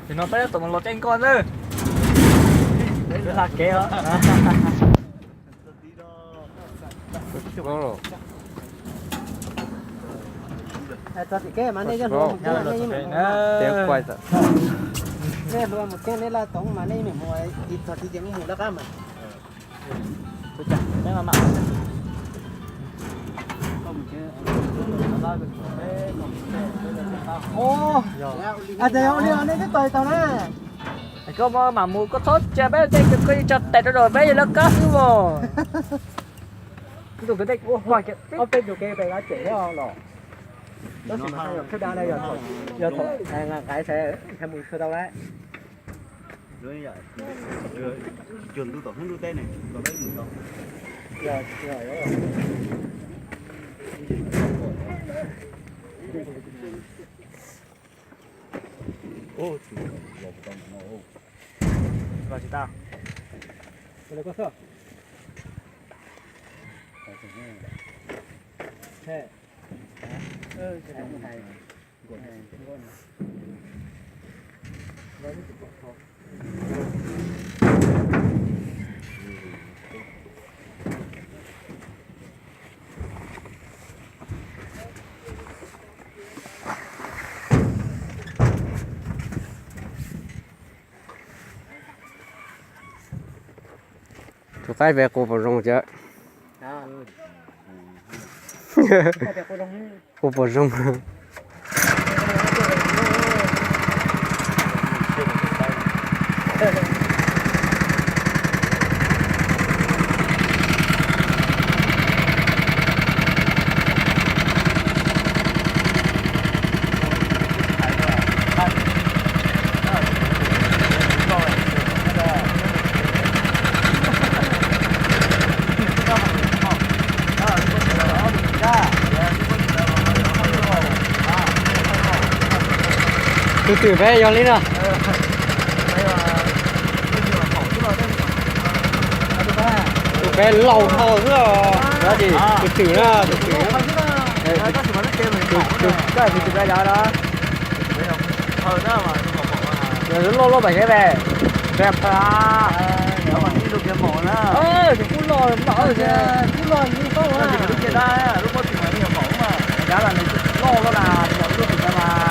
Ces no peb tab tom mus los caij nkoj nawb. Peb hla kev os. Txog tim kev mas nej yeej hluas mus thiab, nej yeej meem mus. Nej hluas mus thiab, nej laj toov mas nej yeej meem mus, txog tim ces mus lawv qab mas. Ua cas yog li nej twb tau tau na. Koj mam mus, koj txhob cia peb tej koj tso tes rau peb yog lawv qab xwb os. Ob peb tus kev pem no tseem los. Tab sis mas yog khawb dab na, yog thaum nqa nqaij sai mus tsis tau lawm. Tus qaib pem qus puas zoo cas? Qus puas zoo? Tus twm pem yog li no. Tus pem laus dhau xwb os. Tus twm na, tus twm. Tus twm pem yog no. Loj loj pem kev pem. Pem pem. Tus kub loj, kub loj. Loj loj na, lub twm na.